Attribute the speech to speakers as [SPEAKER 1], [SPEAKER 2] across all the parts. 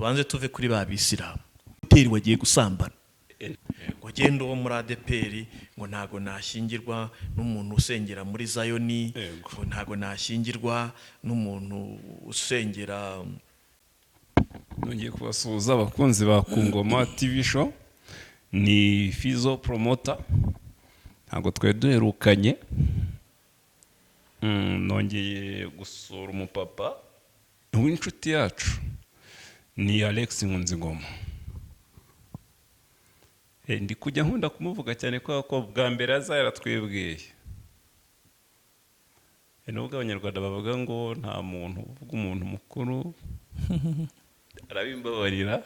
[SPEAKER 1] Tubanze tuve kuri ba bisilamu. Teri wagiye gusambana ngo genda uwo muri ADEPR, ngo ntago nashyingirwa n'umuntu usengera muri Zayoni, ngo ntago nashyingirwa n'umuntu usengera.
[SPEAKER 2] Nongeye kubasuhuza, abakunzi ba Kungoma TV Show. Ni Fizo Promoter, ntabwo twari duherukanye. Nongeye gusura umupapa w'inshuti yacu, ni Alex Nkunzingoma. Ndi kujya nkunda kumuvuga cyane kubera ko bwa mbere aza yaratwibwiye. Nubwo Abanyarwanda bavuga ngo nta muntu uvuga umuntu mukuru, arabimbabarira.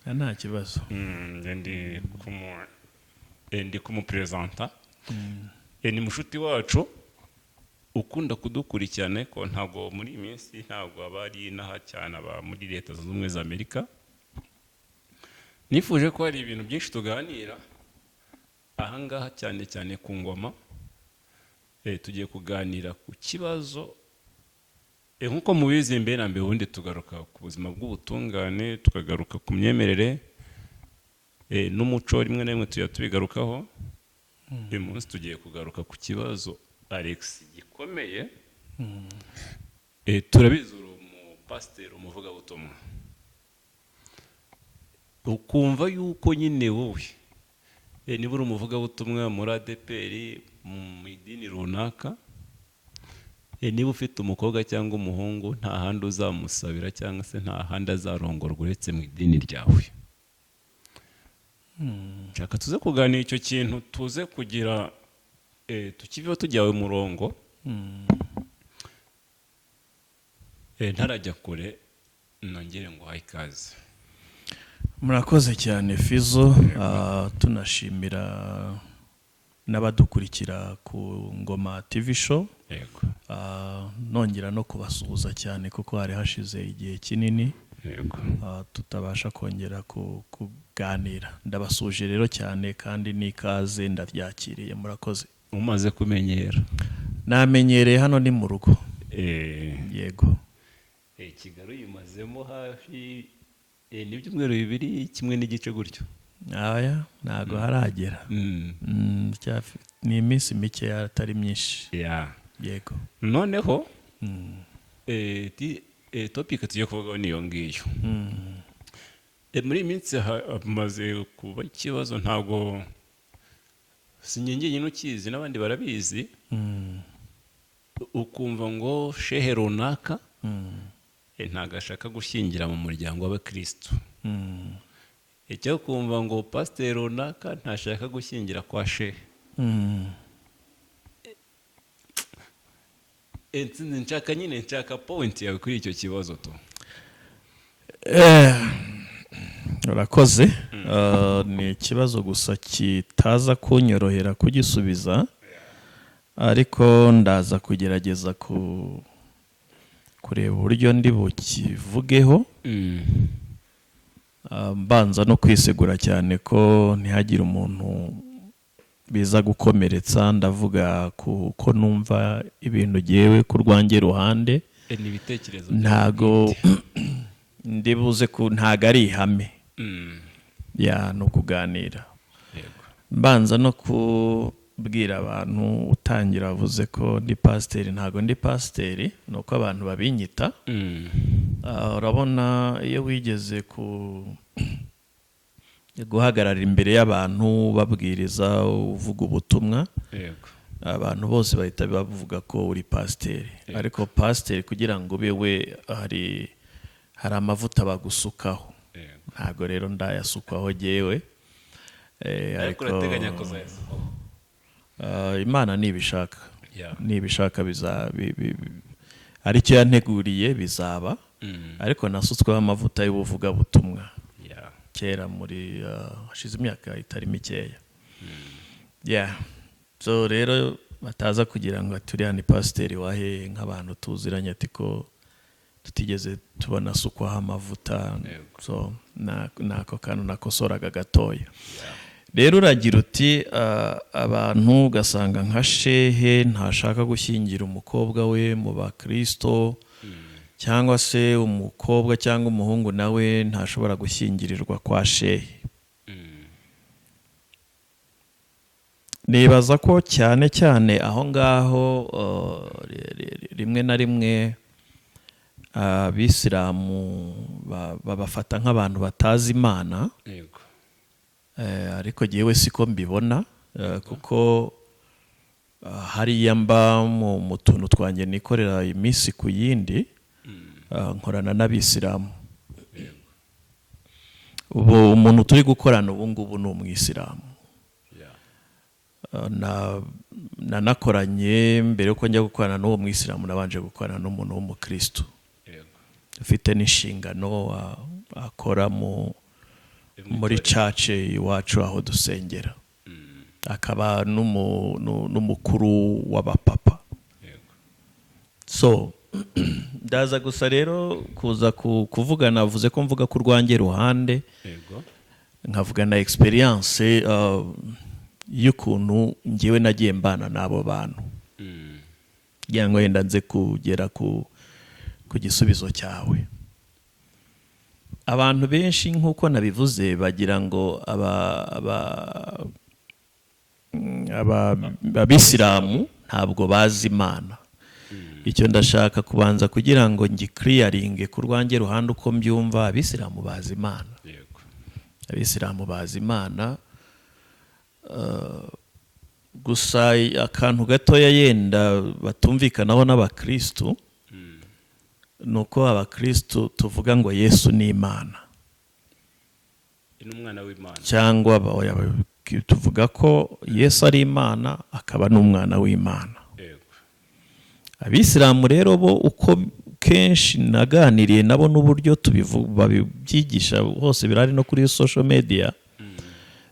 [SPEAKER 1] Nta kibazo.
[SPEAKER 2] Njye ndi kumuperezanta. Ni mushuti wacu ukunda kudukurikirana, ariko ntabwo muri iyi minsi ntabwo aba ari inaha cyane, aba muri Leta Zunze Ubumwe za Amerika. Nifuje ko hari ibintu byinshi tuganira ahangaha, cyane cyane ku ngoma. Tugiye kuganira ku kibazo. Nk'uko mubizi, mbere na mbere ubundi tugaruka ku buzima bw'ubutungane, tukagaruka ku myemerere n'umuco, rimwe na rimwe tujya tubigarukaho. Uyu munsi tugiye kugaruka ku kibazo, Alex, gikomeye. Turabizi uri umupasiteri, umuvugabutumwa, ukumva yuko nyine wowe niba uri umuvugabutumwa muri ADEPR, mu idini runaka, niba ufite umukobwa cyangwa umuhungu, nta handi uzamusabira cyangwa se nta handi azarongorwa uretse mu idini ryawe. Nshaka tuze kuganira icyo kintu, tuze kugira tukiveho tujyawe umurongo. Ntarajya kure, nongere ngo uhaye ikaze.
[SPEAKER 1] Murakoze cyane, Fizo. Tunashimira n'abadukurikira ku Ngoma TV Show. Nongera no kubasuhuza cyane kuko hari hashize igihe kinini tutabasha kongera kuganira. Ndabasuhuje rero cyane kandi n'ikaze ndaryakiriye, murakoze.
[SPEAKER 2] Umaze kumenyera.
[SPEAKER 1] Namenyereye, hano ni mu rugo. Yego.
[SPEAKER 2] Kigali uyimazemo hafi n'ibyumweru 2, kimwe n'igice gutyo.
[SPEAKER 1] Aya ntago haragera. Ni iminsi mike, atari myinshi. Yego.
[SPEAKER 2] Noneho topic tugiye kuvugaho niyo ngiyo. Muri iyi minsi hamaze kuba ikibazo, ntabwo si njye njyenyine ukizi, n'abandi barabizi. Ukumva ngo shehe runaka ntabwo ashaka gushyingira mu muryango w'abakristo, icyo kumva ngo pasiteri runaka ntashaka gushyingira kwa shehe. Nshaka nyine, nshaka point yawe kuri icyo kibazo tu.
[SPEAKER 1] Urakoze. Ni ikibazo gusa kitaza kunyorohera kugisubiza, ariko ndaza kugerageza kureba uburyo ndi bukivugeho. Mbanza no kwisegura cyane ko ntihagire umuntu biza gukomeretsa. Ndavuga kuko numva ibintu ngewe ku rwanjye ruhande.
[SPEAKER 2] Ni ibitekerezo byawe
[SPEAKER 1] Ntago
[SPEAKER 2] bwite.
[SPEAKER 1] ndi buze ku, ntago ari ihame ya, ni ukuganira. Mbanza no kubwira abantu, utangira wavuze ko ndi pasiteri. Ntago ndi pasiteri, ni uko abantu babinyita. Urabona iyo wigeze ku guhagarara imbere y'abantu, babwiriza, uvuga ubutumwa, abantu bose bahita bavuga ko uri pasiteri. Ariko pasiteri kugira ngo ube we, hari amavuta bagusukaho. Ntabwo rero ndayasukwaho jyewe.
[SPEAKER 2] Ariko urateganya kuzayasukaho?
[SPEAKER 1] Imana nibishaka, nibishaka biza aricyo yanteguriye bizaba. Ariko nasutsweho amavuta y'ubuvugabutumwa kera, muri hashize imyaka itari mikeya. Yeah, so rero bataza kugira ngo ati uriya ni pasiteri wahe, nk'abantu tuziranye, ati ko tutigeze tubona asukwaho amavuta. So nako kantu nakosoraga gatoya. Rero uragira uti abantu ugasanga nka shehe ntashaka gushyingira umukobwa we mu bakristo. Cyangwa se umukobwa cyangwa umuhungu nawe ntashobora gushyingirirwa kwa shehe. Nibaza ko cyane cyane aho ngaho rimwe na rimwe abisilamu babafata nk'abantu batazi Imana. Ariko jyewe siko mbibona, kuko hariya mba mu tuntu twanjye nikorera iminsi ku yindi, nkorana n'abisilamu. Ubu umuntu turi gukorana ubu ngubu ni umwisilamu. Nanakoranye mbere yuko njya gukorana n'uwo mwisilamu, nabanje gukorana n'umuntu w'umukristo ufite n'inshingano akora muri church iwacu aho dusengera, akaba n'umukuru w'abapapa. So ndaza gusa rero kuza kuvuga, navuze ko mvuga ku rwanjye ruhande, nkavuga na experience y'ukuntu ngewe nagiye mbana n'abo bantu, kugira ngo wenda nze kugera ku gisubizo cyawe. Abantu benshi, nk'uko nabivuze, bagira ngo abisilamu ntabwo bazi Imana. Icyo ndashaka kubanza kugira ngo ngiclearinge ku rwanjye ruhande uko mbyumva: abisilamu bazi Imana. Abisilamu bazi Imana. Gusa akantu gatoya yenda batumvikanaho n'abakristu ni uko abakristu tuvuga ngo Yesu ni Imana.
[SPEAKER 2] Ni umwana w'Imana.
[SPEAKER 1] Cyangwa oya, tuvuga ko Yesu ari Imana akaba n'umwana w'Imana. Abisilamu rero bo, uko kenshi naganiriye nabo n'uburyo babibyigisha hose, birari no kuri social media,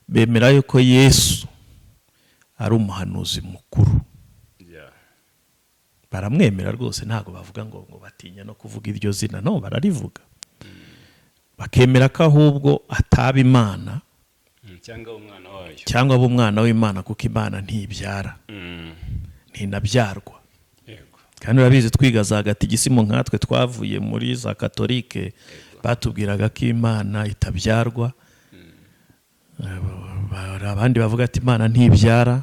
[SPEAKER 1] bemera yuko Yesu ari umuhanuzi mukuru. Baramwemera rwose, ntabwo bavuga ngo batinya no kuvuga iryo zina. No bararivuga, bakemera ko ahubwo ataba Imana
[SPEAKER 2] Cyangwa umwana wayo.
[SPEAKER 1] Cyangwa abe umwana w'Imana, kuko Imana ntibyara, ntinabyarwa. Kandi urabizi, twiga za gatigisimu, nkatwe twavuye muri za katolike, batubwiraga ko Imana itabyarwa. Hari abandi bavuga ati Imana ntibyara.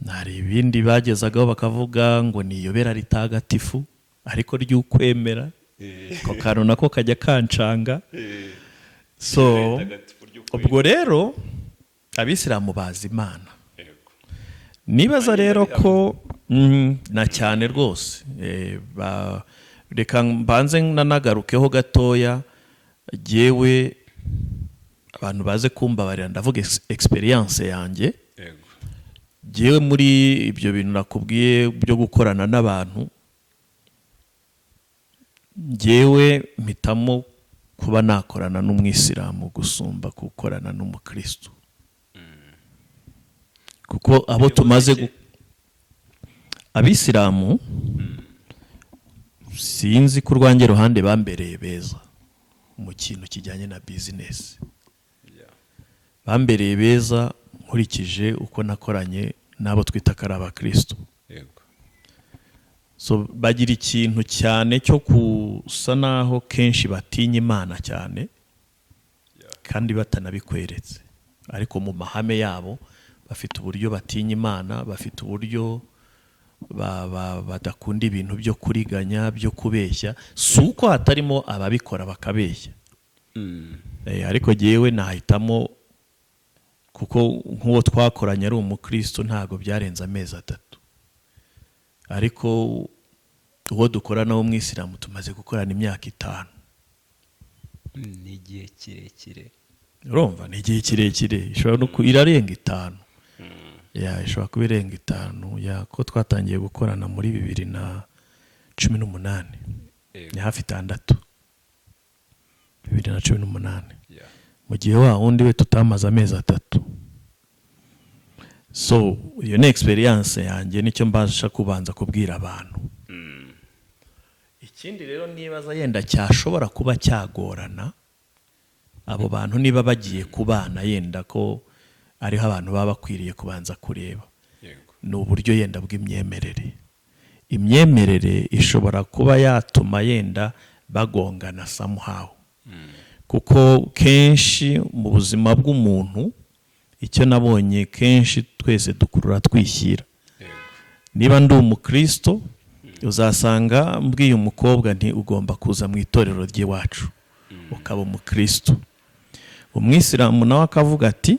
[SPEAKER 1] Hari ibindi bagezagaho bakavuga ngo ni iyobera ritagatifu ariko ry'ukwemera. Ako kantu nako kajya kancanga. So
[SPEAKER 2] Ritagatifu ry'ukwemera.
[SPEAKER 1] Ubwo rero abisilamu bazi Imana. Nibaza rero ko na cyane rwose, reka mbanze nanagarukeho gatoya. Jyewe, abantu baze kumbabarira, ndavuga experience yanjye. Jyewe muri ibyo bintu nakubwiye byo gukorana n'abantu, jyewe mpitamo kuba nakorana n'umwisilamu gusumba gukorana n'umukristo, kuko abo tumaze abisilamu, sinzi ku rwanjye ruhande, bambereye beza mu kintu kijyanye na business. Bambereye beza nkurikije uko nakoranye n'abo twita ko ari abakristo. So bagira ikintu cyane cyo gusa naho kenshi batinya Imana cyane, kandi batanabikweretse, ariko mu mahame yabo bafite uburyo batinya Imana, bafite uburyo badakunda ibintu byo kuriganya, byo kubeshya. Si uko hatarimo ababikora bakabeshya. Ariko jyewe nahitamo, kuko nk'uwo twakoranye ari umukristo ntabwo byarenze amezi 3, ariko uwo dukorana w'umwisilamu tumaze gukorana imyaka 5.
[SPEAKER 2] Ni igihe kirekire.
[SPEAKER 1] Urumva ni igihe kirekire, ishobora no irarenga 5, ya ishobora kuba irenga 5, ya ko twatangiye gukorana muri 2018. Ni hafi 6, 2018, mu gihe wa wundi we tutamaze amezi 3. So iyo ni experience yanjye, nicyo mbasha kubanza kubwira abantu. Ikindi rero nibaza yenda cyashobora kuba cyagorana, abo bantu niba bagiye kubana, yenda ko ariho abantu baba bakwiriye kubanza kureba, ni uburyo yenda bw'imyemerere. Imyemerere ishobora kuba yatuma yenda bagongana somehow, kuko kenshi mu buzima bw'umuntu, icyo nabonye, kenshi twese dukurura twishyira. Niba ndi umukristo, uzasanga mbwiye umukobwa nti: "Ugomba kuza mu itorero ry'iwacu ukaba umukristo." Umwisilamu nawe akavuga ati: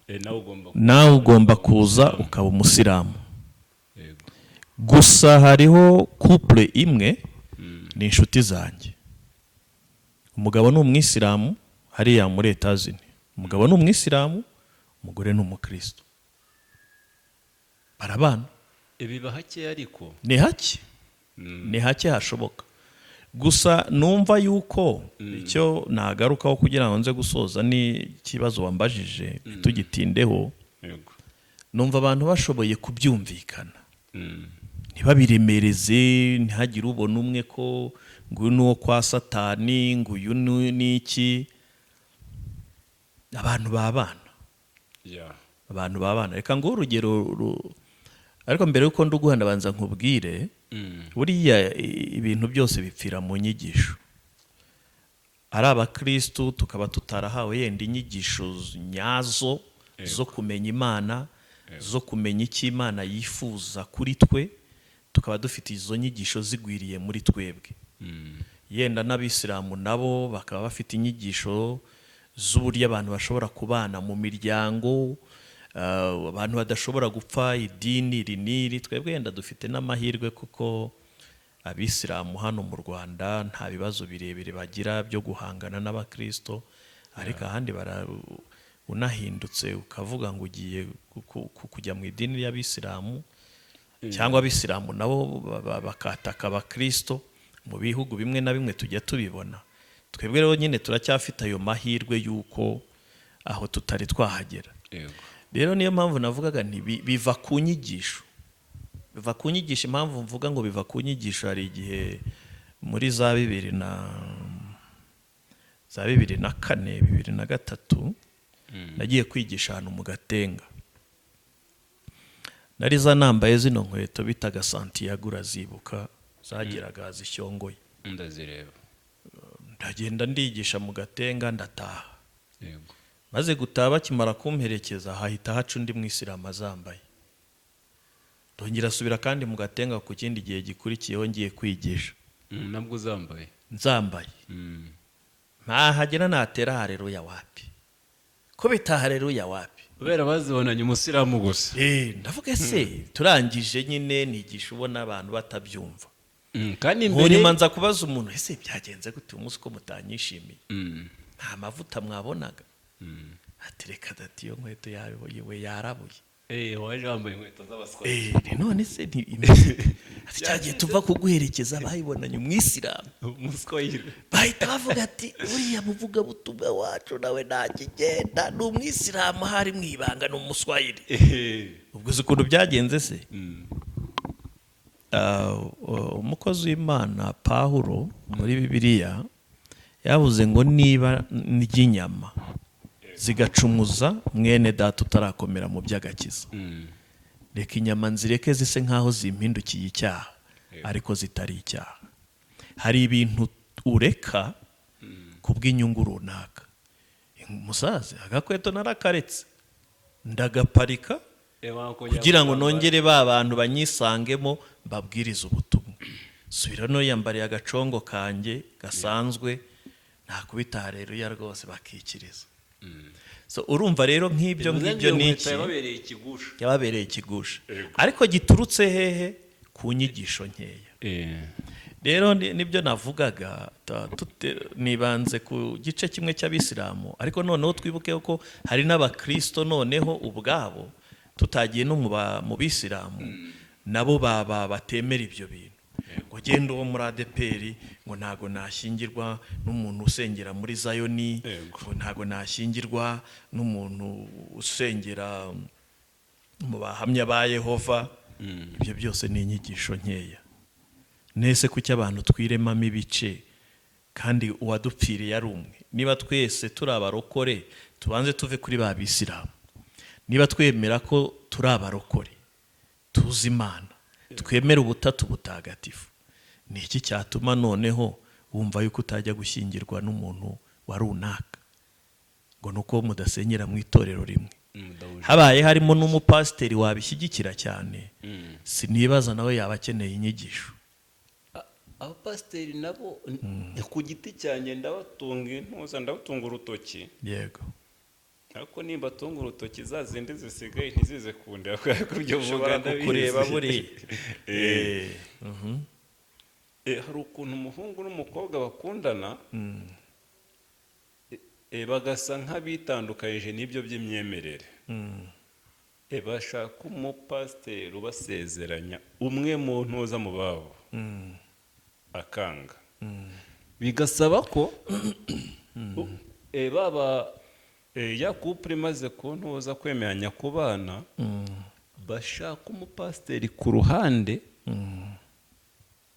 [SPEAKER 2] Nawe ugomba
[SPEAKER 1] "Nawe ugomba kuza ukaba umusilamu." Gusa hariho couple imwe, ni inshuti zanjye, umugabo ni umwisilamu hariya muri Etazini, umugabo ni umwisilamu, umugore ni umukristo, barabana.
[SPEAKER 2] Biba hakeya ariko.
[SPEAKER 1] Ni hake, ni hake hashoboka. Gusa numva yuko icyo nagarukaho kugira ngo nze gusoza n'ikibazo wambajije, tugitindeho, numva abantu bashoboye kubyumvikana, ntibabiremereze, ntihagire ubona umwe ko ngo uyu ni uwo kwa Satani, ngo uyu ni iki. Abantu babana. Abantu babana. Reka nguhe urugero ariko mbere y'uko nduguha, ndabanza nkubwire. Buriya ibintu byose bipfira mu nyigisho. Ari abakristu tukaba tutarahawe yenda inyigisho nyazo zo kumenya Imana, zo kumenya icyo Imana yifuza kuri twe, tukaba dufite izo nyigisho zigwiriye muri twebwe, yenda n'abisilamu nabo bakaba bafite inyigisho z'uburyo abantu bashobora kubana mu miryango, abantu badashobora gupfa idini iri n'iri. Twebwe yenda dufite n'amahirwe, kuko abisilamu hano mu Rwanda nta bibazo birebire bagira byo guhangana n'abakristo, ariko ahandi bara unahindutse ukavuga ngo ugiye kujya mu idini ry'abisilamu, cyangwa abisilamu nabo bakataka abakristo, mu bihugu bimwe na bimwe tujya tubibona. Twebwe rero nyine turacyafite ayo mahirwe y'uko aho tutari twahagera. Rero niyo mpamvu navugaga nti biva ku nyigisho, biva ku nyigisho. Impamvu mvuga ngo biva ku nyigisho, hari igihe muri za 2004, 2003, nagiye kwigisha ahantu mu Gatenga. Nari za nambaye zino nkweto bitaga Santiago, urazibuka, zageraga zishyongoye.
[SPEAKER 2] Ndazireba.
[SPEAKER 1] Ndagenda ndigisha mu Gatenga, ndataha. Maze gutaha, bakimara kumperekeza, hahita haca undi mwisilamu azambaye. Ndongera asubira kandi mu Gatenga ku kindi gihe gikurikiyeho ngiye kwigisha.
[SPEAKER 2] Nabwo uzambaye?
[SPEAKER 1] Nzambaye. Ntahagera natera hareruya, wapi, kubita hareruya, wapi.
[SPEAKER 2] Kubera bazibonanye umusilamu gusa.
[SPEAKER 1] Ndavuga se turangije nyine nigisha, ubona abantu batabyumva.
[SPEAKER 2] Kandi imbere
[SPEAKER 1] Nyuma nza kubaza umuntu: "Ese byagenze gute uyu munsi ko mutanyishimiye? Nta mavuta mwabonaga?" Ati: "Reka dati, iyo nkweto yawe we yarabuye."
[SPEAKER 2] Waje wambaye inkweto z'abaswahili.
[SPEAKER 1] None se imeze ite? Ati: "Cyagiye tuva kuguherekeza bayibonanye umwisilamu."
[SPEAKER 2] Umuswahili.
[SPEAKER 1] Bahita bavuga ati: "Uriya muvugabutumwa wacu nawe ntakigenda, ni umwisilamu, ahari mu ibanga ni umuswahili." Ubwo uzi ukuntu byagenze se? Umukozi w'Imana Pawulo muri Bibiliya yavuze ngo niba ndya inyama zigacumuza mwene data utarakomera mu by'agakiza, reka inyama nzireke zise nk'aho zimpindukiye icyaha, ariko zitari icyaha. Hari ibintu ureka ku bw'inyungu runaka. Umusaza, agakweto narakaretse, ndagaparika kugira ngo nongere ba bantu banyisangemo, mbabwirize ubutumwa. Subira yambariye agacongo kanjye gasanzwe, ntakubita hareruya rwose, bakikiriza. So urumva rero nk'ibyo ngibyo ni iki?
[SPEAKER 2] Yababereye ikigusha.
[SPEAKER 1] Yababereye ikigusha, ariko giturutse hehe? Ku nyigisho nkeya. Rero nibyo navugaga, nibanze ku gice kimwe cy'abisilamu, ariko noneho twibuke ko hari n'abakristo noneho ubwabo, tutagiye no mu bisilamu, nabo baba batemera ibyo bintu, ngo genda uwo muri ADEPR, ngo ntago nashyingirwa n'umuntu usengera muri Zayoni, ngo ntago nashyingirwa n'umuntu usengera mu Bahamya ba Yehova. Ibyo byose ni inyigisho nkeya. Nese kuki abantu twiremamo ibice kandi uwadupfiriye ari umwe? Niba twese turi abarokore, tubanze tuve kuri ba bisilamu, niba twemera ko turi abarokore tuzi Imana. Twemera ubutatu butagatifu. Ni iki cyatuma noneho wumva yuko utajya gushyingirwa n'umuntu wa runaka ngo ni uko mudasenyera mu itorero rimwe?
[SPEAKER 2] Mudahuje.
[SPEAKER 1] Habaye harimo n'umupasiteri wabishyigikira cyane, sinibaza nawe yaba akeneye inyigisho.
[SPEAKER 2] Abapasiteri nabo ku giti cyanjye ndabatunga intuza, ndabatunga urutoki. Ariko nimba atunga urutoki, za zindi zisigaye ntizize kundeba kubera ko ibyo uvuga
[SPEAKER 1] Ushobora
[SPEAKER 2] ndabizi.
[SPEAKER 1] kukureba buriya.
[SPEAKER 2] Hari ukuntu umuhungu n'umukobwa bakundana, bagasa nk'abitandukanyije n'ibyo by'imyemerere. Bashaka umupasiteri ubasezeranya, umwe mu ntuza mu babo akanga, bigasaba ko baba ya couple imaze kuntuza kwemeranya kubana, bashaka umupasiteri ku ruhande,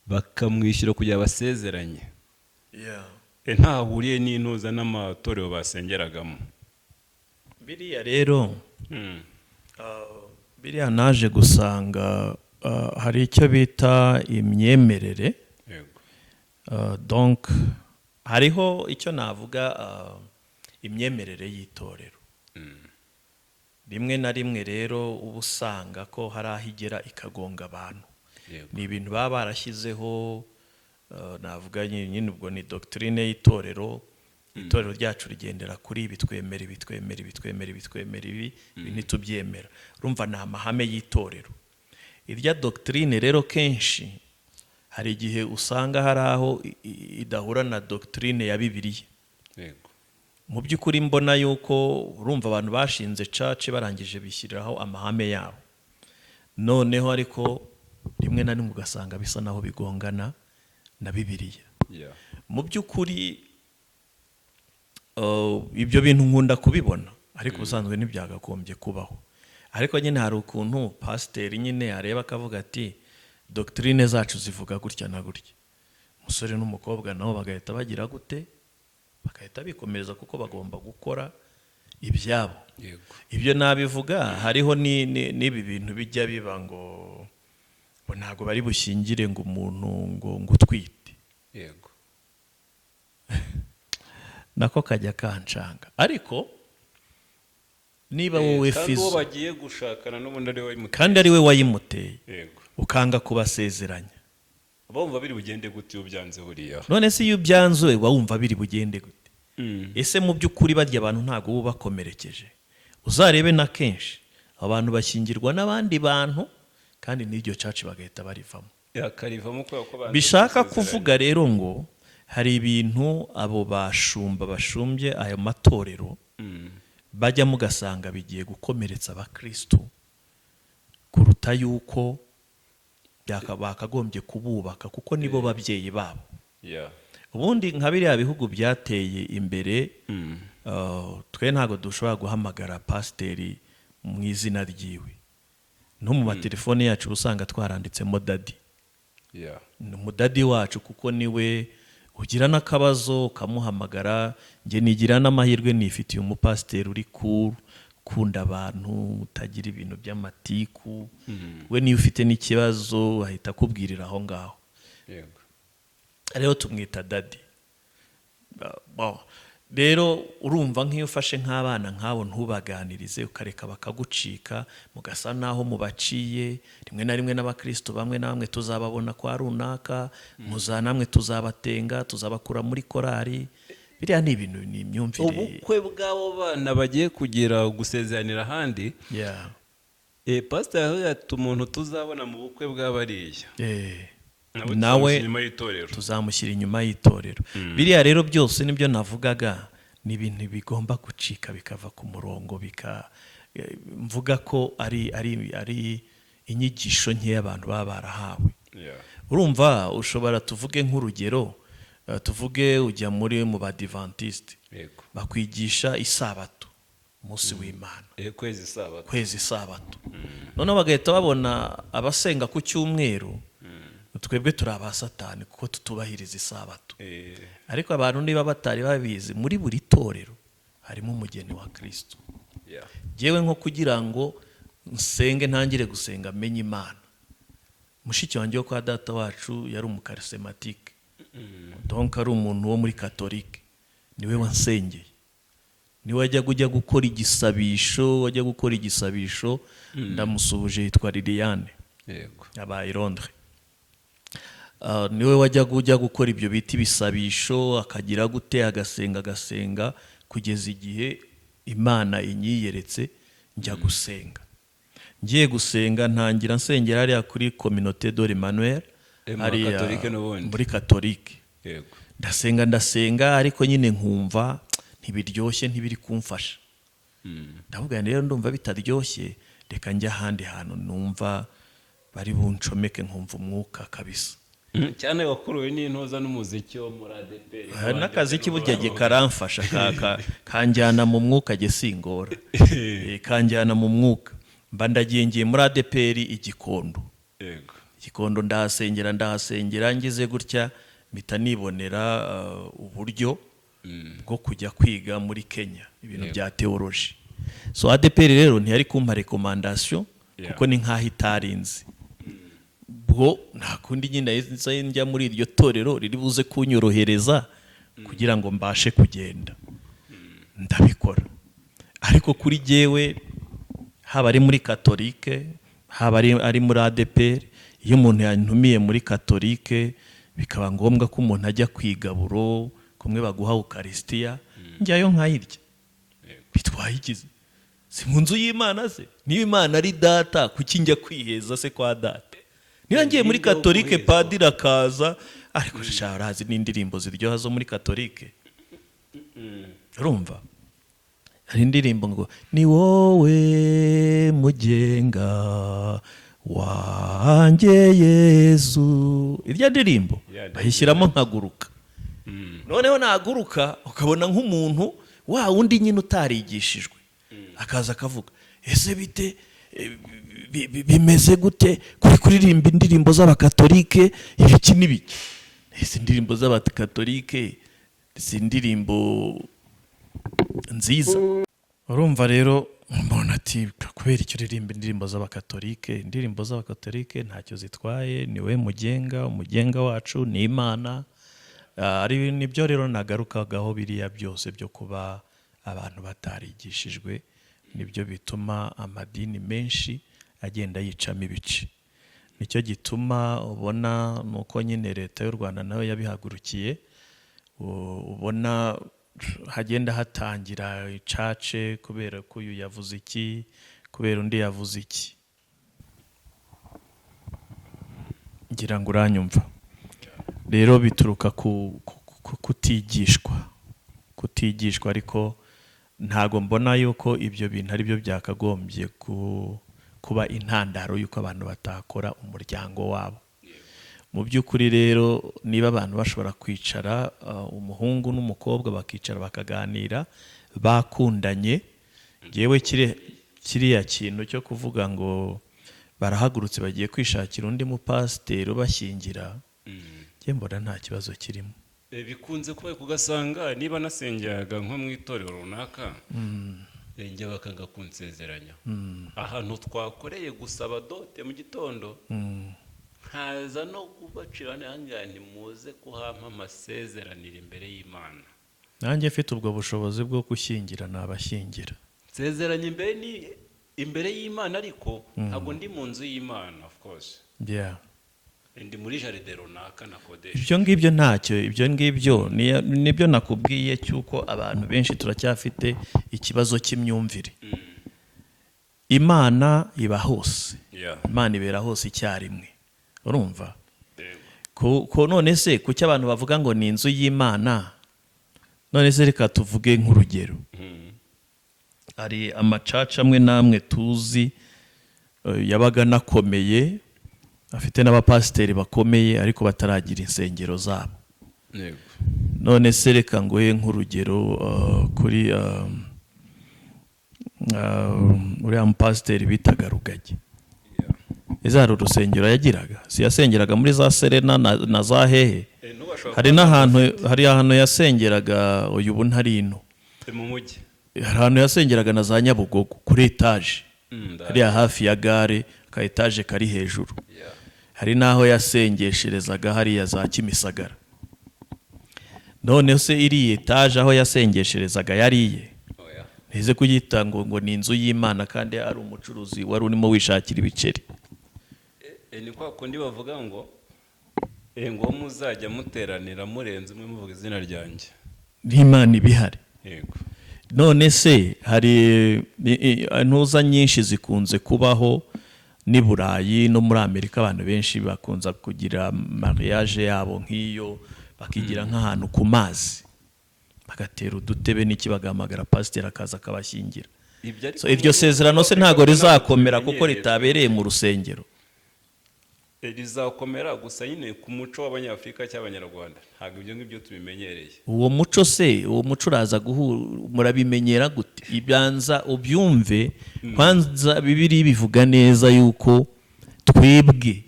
[SPEAKER 2] bakamwishyura kugira basezeranye. Ntaho ahuriye n'intuza n'amatorero basengeragamo.
[SPEAKER 1] Biriya rero, biriya naje gusanga hari icyo bita imyemerere. Donc hariho icyo navuga imyemerere y'itorero. Rimwe na rimwe rero uba usanga ko hari aho igera ikagonga abantu. Ni ibintu baba barashyizeho, navuga nyine ubwo ni doctrine y'itorero. Itorero ryacu rigendera kuri ibi, twemera ibi, twemera ibi, twemera ibi, twemera ibi, ibi ntitubyemera. Urumva ni amahame y'itorero. Irya doctrine rero kenshi hari igihe usanga hari aho idahura na doctrine ya Bibiliya. Mu by'ukuri mbona yuko urumva abantu bashinze church barangije bishyiriraho amahame yabo, noneho ariko rimwe na rimwe ugasanga bisa naho bigongana na Bibiliya. Mu by'ukuri ibyo bintu nkunda kubibona, ariko ubusanzwe ntibyagagombye kubaho. Ariko nyine hari ukuntu pasiteri nyine areba akavuga ati: "Doctrine zacu zivuga gutya na gutya." Umusore n'umukobwa nabo bagahita bagira gute? Bagahita bikomereza, kuko bagomba gukora ibyabo. Ibyo nabivuga, hariho n'ibi bintu bijya biba ngo ntabwo bari bushyingire ngo umuntu ngo utwite. Nako kajya kancanga, ariko niba wowe
[SPEAKER 2] Kandi uwo
[SPEAKER 1] Fizo
[SPEAKER 2] bagiye gushakana n'ubundi ari we wayimuteye.
[SPEAKER 1] Kandi ari we wayimuteye, ukanga kubasezeranya,
[SPEAKER 2] Bumva biri bugende gute iyo byanze buriya?
[SPEAKER 1] None se iyo ubyanzuye uba wumva biri bugende gute? Ese mu by'ukuri barya abantu ntabwo uba ubakomerekeje? Uzarebe na kenshi abantu bashyingirwa n'abandi bantu, kandi n'iryo church bagahita barivamo.
[SPEAKER 2] Yakarivamo kubera ko banze
[SPEAKER 1] Bishaka
[SPEAKER 2] gusezeranya.
[SPEAKER 1] kuvuga rero ngo hari ibintu abo bashumba bashumbye ayo matorero bajyamo, ugasanga bigiye gukomeretsa abakristu kuruta yuko bakagombye kububaka, kuko nibo babyeyi babo. Ubundi nka biriya bihugu byateye imbere, twe ntabwo dushobora guhamagara pasiteri mu izina ryiwe. No mu matelefone yacu uba usanga twaranditsemo daddy. Ni umudaddy wacu, kuko niwe ugira n'akabazo ukamuhamagara. Njye nigira n'amahirwe, nifitiye umupasiteri uri cool, ukunda abantu, utagira ibintu by'amatiku. We niyo ufite n'ikibazo ahita akubwirira aho ngaho. Rero tumwita daddy. Bon. Rero urumva nk'iyo ufashe nk'abana nk'abo ntubaganirize, ukareka bakagucika, mugasa naho mubaciye, rimwe na rimwe n'abakristo bamwe na bamwe tuzababona kwa runaka, muza namwe tuzabatenga, tuzabakura muri korari. Biriya ni ibintu, ni imyumvire.
[SPEAKER 2] Ubukwe bw'abo bana bagiye kugira gusezeranira ahandi, pasiteri yavuze ati: "Umuntu tuzabona mu bukwe bw'abariya, nawe
[SPEAKER 1] nawe
[SPEAKER 2] tuzamushyira inyuma y'itorero."
[SPEAKER 1] Tuzamushyira inyuma y'itorero. Biriya rero byose nibyo navugaga, ni ibintu bigomba gucika bikava ku murongo, bika mvuga ko ari inyigisho nkeya abantu baba barahawe. Urumva ushobora, tuvuge nk'urugero, tuvuge ujya mu Badivantiste, bakwigisha isabato, umunsi w'Imana.
[SPEAKER 2] Kwezi isabato.
[SPEAKER 1] Kwezi isabato. Noneho bagahita babona abasenga ku cyumweru, twebwe turi abasatani kuko tutubahiriza isabato. Ariko abantu niba batari babizi, muri buri torero harimo umugeni wa Kristo. Yewe, nko kugira ngo nsenge, ntangire gusenga menye Imana. Mushiki wanjye wo kwa data wacu yari umucharismatique, donc ari umuntu wo muri katolike, niwe wansengeye, niwe wajyaga ujya gukora igisabisho, wajya gukora igisabisho. Ndamusuhuje, yitwa Liliane, abaye i Londres. Niwe wajyaga ujya gukora ibyo bita ibisabisho, akagira gute, agasenga, agasenga kugeza igihe Imana inyiyeretse. Njya gusenga, ngiye gusenga, ntangira nsengera hariya kuri Communauté de l'Emmanuel.
[SPEAKER 2] Mu
[SPEAKER 1] Hariya
[SPEAKER 2] Katolike n'ubundi.
[SPEAKER 1] Muri katolike. Ndasenga, ndasenga, ariko nyine nkumva ntibiryoshye, ntibiri kumfasha. Ndavuga nti: "Rero ndumva bitaryoshye, reka njye ahandi hantu numva bari buncomeke, nkumva umwuka kabisa."
[SPEAKER 2] Cyane wakuruwe n'intoza n'umuziki wo muri ADEPR.
[SPEAKER 1] Hari n'akaziki burya jye karamfasha, kanjyana mu mwuka, jye singora. Kanjyana mu mwuka. Mba ndagiye, ngiye muri ADEPR i Gikondo. Gikondo ndahasengera, ndahasengera, ngize gutya mpita nibonera uburyo bwo kujya kwiga muri Kenya ibintu bya théologie. So ADEPR rero ntiyari kumpa recommandation, kuko ni nk'aho itarinze. Bwo nta kundi nyine, nahise njya muri iryo torero riri buze kunyorohereza kugira ngo mbashe kugenda. Ndabikora, ariko kuri jyewe, haba ari muri katolike, haba ari muri ADEPR, iyo umuntu yantumiye muri katolike bikaba ngombwa ko umuntu ajya ku igaburo kumwe baguha ukarisitiya, njyayo nkayirya. Bitwaye ikizi? Si mu nzu y'Imana se? Niba Imana ari data, kuki njya kwiheza se kwa data? Niba ngiye muri
[SPEAKER 2] Ninde wo
[SPEAKER 1] katolike,
[SPEAKER 2] guhezwa?
[SPEAKER 1] Padiri akaza, ariko sha urazi n'indirimbo ziryoha zo muri katolike. Urumva hari indirimbo ngo "Ni wowe mugenga wanjye Yezu", irya ndirimbo bayishyiramo nkaguruka. Noneho naguruka, ukabona nk'umuntu wa wundi nyine utarigishijwe akaza akavuga: "Ese bite? Bimeze gute kuri kuririmba indirimbo z'abakatolike, ibiki n'ibiki?" Ese indirimbo z'abakatolike si indirimbo nziza? Urumva rero umuntu ati: "Kubera icyo uririmba indirimbo z'abakatolike?" Indirimbo z'abakatolike ntacyo zitwaye, ni we mugenga, umugenga wacu ni Imana. Ari nibyo rero nagarukagaho, biriya byose byo kuba abantu batarigishijwe nibyo bituma amadini menshi agenda yicamo ibice. Nicyo gituma ubona nuko nyine leta y'u Rwanda nayo yabihagurukiye, ubona hagenda hatangira icace kubera ko uyu yavuze iki, kubera undi yavuze iki. Ngira ngo uranyumva. Rero bituruka ku kutigishwa, kutigishwa. Ariko ntago mbona yuko ibyo bintu ari byo byakagombye kuba intandaro y'uko abantu batakora umuryango wabo. Mu by'ukuri rero, niba abantu bashobora kwicara, umuhungu n'umukobwa bakicara bakaganira bakundanye, yewe kiriya kintu cyo kuvuga ngo barahagurutse bagiye kwishakira undi mupasiteri ubashyingira, njye mbona nta kibazo kirimo.
[SPEAKER 2] Bikunze kuba, ugasanga niba nasengeraga nko mu itorero runaka, njye bakanga kunsezeranya ahantu twakoreye gusaba dot mu gitondo, nkaza no kubacira ntihangira ntimuze kuhampa amasezeranire imbere y'Imana.
[SPEAKER 1] Nanjye mfite ubwo bushobozi bwo gushyingira, nabashyingira.
[SPEAKER 2] Nsezeranye imbere ni imbere y'Imana, ariko ntabwo ndi mu nzu y'Imana, of course. Ndi muri jardin runaka nakodesha.
[SPEAKER 1] Ibyo ngibyo ntacyo, ibyo ngibyo nibyo nakubwiye cy'uko abantu benshi turacyafite ikibazo cy'imyumvire. Imana iba hose. Imana ibera hose icyarimwe, urumva?
[SPEAKER 2] Yego.
[SPEAKER 1] Ko none se kuki abantu bavuga ngo ni inzu y'Imana? None se reka tuvuge nk'urugero, hari amachurch amwe n'amwe tuzi, yabaga anakomeye, afite n'abapasiteri bakomeye, ariko bataragira insengero zabo. None se reka nguhe nk'urugero, kuri uriya mupasiteri bitaga Rugagi. Ese hari urusengero yagiraga? Si yasengeraga muri za Serena na za hehe?
[SPEAKER 2] N'ubashobora
[SPEAKER 1] Hari n'ahantu, hari ahantu yasengeraga, uyu ubu ntari ino.
[SPEAKER 2] Mu mujyi.
[SPEAKER 1] Hari ahantu yasengeraga na za Nyabugogo kuri etaje, hariya hafi ya gare, ka etaje kari hejuru. Hari n'aho yasengesherezaga hariya za Kimisagara. None se iriya etaje aho yasengesherezaga yariye?
[SPEAKER 2] Oya.
[SPEAKER 1] Ntize kuyita ngo ni inzu y'Imana kandi ari umucuruzi wari urimo wishakira ibiceri.
[SPEAKER 2] Ni kwa kundi bavuga ngo muzajya muteranira murenze umwe muvuga izina ryanjye.
[SPEAKER 1] N'Imana ibihari.
[SPEAKER 2] Yego.
[SPEAKER 1] None se hari intuza nyinshi zikunze kubaho n'i Burayi no muri Amerika. Abantu benshi bakunze kugira mariage yabo nk'iyo, bakigira nk'ahantu ku mazi, bagatera udutebe n'iki, bagahamagara pasiteri akaza akabashyingira.
[SPEAKER 2] Ibyo ariko
[SPEAKER 1] So, iryo sezerano se ntabwo rizakomera kuko ritabereye mu rusengero?
[SPEAKER 2] Rizakomera, gusa nyine ku muco w'Abanyafurika cyangwa Abanyarwanda ntabwo ibyo ngibyo tubimenyereye.
[SPEAKER 1] Uwo muco se, uwo muco uraza guhura, murabimenyera gute? Ibyanza ubyumve kwanza, Bibiliya bivuga neza yuko twebwe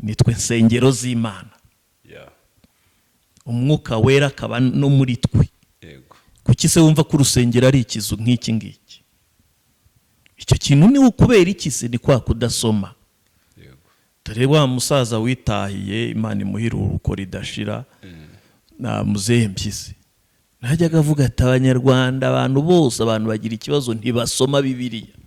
[SPEAKER 1] nitwe nsengero z'Imana, Umwuka Wera akaba no muri twe. Kuki se wumva ko urusengero ari ikizu nk'iki ngiki? Icyo kintu ni ukubera iki se? Ni kwa kudasoma. Dore wa musaza witahiye, Imana imuhira uruko ridashira, na muzehe Mpyisi, najyaga avuga ati: "Abanyarwanda, abantu bose, abantu bagira ikibazo, ntibasoma Bibiliya."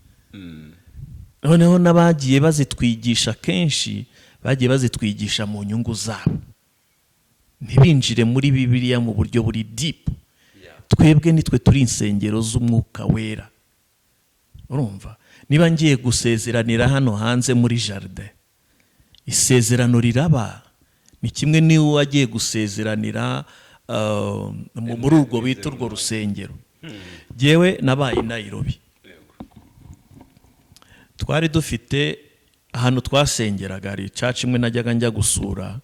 [SPEAKER 1] Noneho n'abagiye bazitwigisha, kenshi bagiye bazitwigisha mu nyungu zabo, ntibinjire muri Bibiliya mu buryo buri deep. Twebwe nitwe turi insengero z'Umwuka Wera. Urumva, niba ngiye gusezeranira hano hanze muri jardin, isezerano riraba. Ni kimwe n'iyo wagiye gusezeranira muri urwo bita urwo rusengero. Yewe, nabaye i Nairobi, twari dufite ahantu twasengeraga, hari church imwe najyaga njya gusura,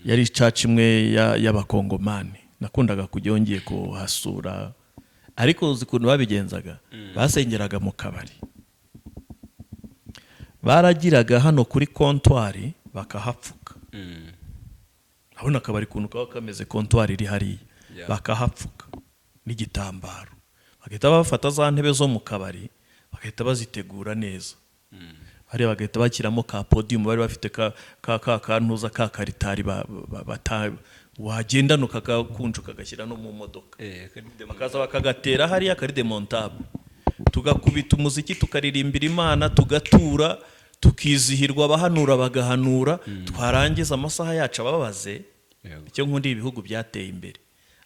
[SPEAKER 1] yari church imwe y'Abakongomani, nakundaga kujya ngiye kuhasura. Ariko uzi ukuntu babigenzaga? Basengeraga mu kabari. Baragiraga hano kuri comptoir bakahapfuka. Urabona akabari ukuntu kaba kameze, comptoir iri hariya, bakahapfuka n'igitambaro, bagahita bafata za ntebe zo mu kabari, bagahita bazitegura neza hariya, bagahita bashyiramo ka podium bari bafite, ka kantuza ka karitari wagendana ukagakunja, ukagashyira no mu modoka. Bakaza bakagatera hariya kari démontable, tugakubita umuziki, tukaririmbira Imana, tugatura, tukizihirwa, abahanura bagahanura, twarangiza amasaha yacu ababaze. Icyo nkunda, ibihugu byateye imbere,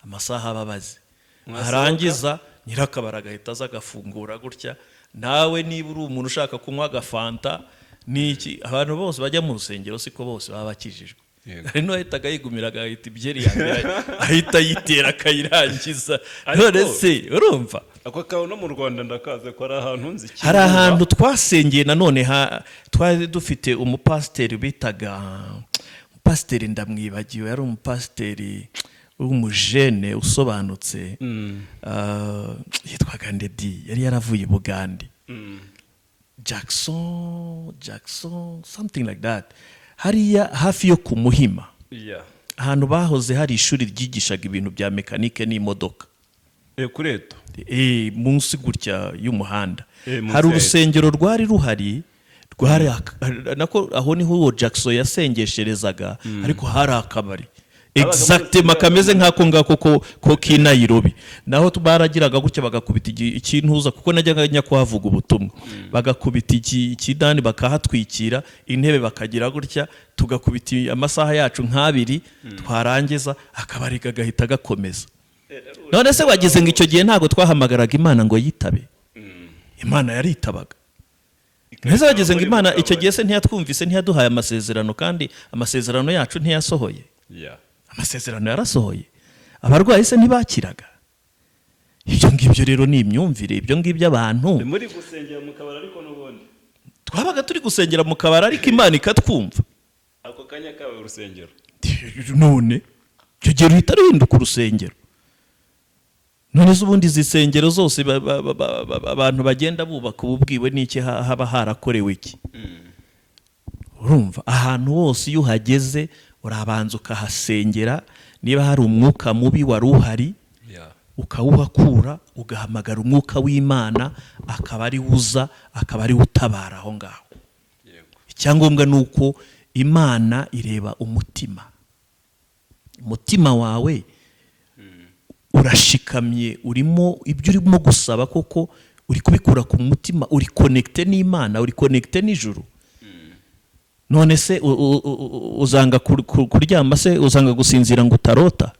[SPEAKER 1] amasaha ababaze.
[SPEAKER 2] Mwasohoka?
[SPEAKER 1] Arangiza nyirakabari agahita aza agafungura gutya. Nawe niba uri umuntu ushaka kunywa agafanta n'iki, abantu bose bajya mu rusengero siko bose baba bakijijwe. Hari n'uwahitaga yigumira, agahita ibyeri ya mbere ahita ayitera akayirangiza. None se urumva?
[SPEAKER 2] Ako kawe no mu Rwanda ndakaze ko ari ahantu nzi.
[SPEAKER 1] Hari ahantu twasengeye nanone, twari dufite umupasiteri bitaga umupasiteri, ndamwibagiwe, yari umupasiteri w'umujene usobanutse. Yitwaga Ndedi, yari yaravuye i Bugande. Jackson, Jackson, something like that, hariya hafi yo ku Muhima, ahantu bahoze hari ishuri ryigishaga ibintu bya mécanique n'imodoka.
[SPEAKER 2] Kuri eto.
[SPEAKER 1] Munsi gutya y'umuhanda.
[SPEAKER 2] Munsi
[SPEAKER 1] Hari
[SPEAKER 2] ya Eto.
[SPEAKER 1] urusengero rwari ruhari, rwari nako aho niho uwo Jackson yasengesherezaga, ariko hari akabari exactement kameze nk'ako ngako ko k'i Nairobi. Naho baragiraga gutya bagakubita ikintuza, kuko najyaga njya kuhavuga ubutumwa, bagakubita ikidani, bakahatwikira intebe, bakagira gutya, tugakubita amasaha yacu nk'abiri, twarangiza akabari kagahita gakomeza. None se wagize ngo icyo gihe ntabwo twahamagaraga Imana ngo yitabe? Imana yaritabaga. Mbese wagize ngo Imana icyo gihe se ntiyatwumvise, ntiyaduhaye amasezerano, kandi amasezerano yacu ntiyasohoye? Amasezerano yarasohoye. Abarwayi se ntibakiraga? Ibyo ngibyo rero ni imyumvire, ibyo ngibyo abantu
[SPEAKER 2] Ni muri gusengera mu kabari ariko n'ubundi.
[SPEAKER 1] Twabaga turi gusengera mu kabari, ariko Imana ikatwumva.
[SPEAKER 2] Ako kanya kabaye urusengero.
[SPEAKER 1] None icyo gihe ruhita ruhinduka urusengero. None se ubundi izi nsengero zose abantu bagenda bubaka, ubu bwiwe n'iki? Haba harakorewe iki? Urumva, ahantu hose iyo uhageze urabanza ukahasengera, niba hari umwuka mubi wari uhari ukawuhakura, ugahamagara Umwuka w'Imana, akaba ari uza, akaba ari utabara aho ngaho. Icyangombwa ni uko Imana ireba umutima. Umutima wawe urashikamye, urimo ibyo urimo gusaba koko uri kubikura ku mutima, uri connecté n'Imana, uri connecté n'ijuru. None se uzanga kuryama se, uzanga gusinzira ngo utarota?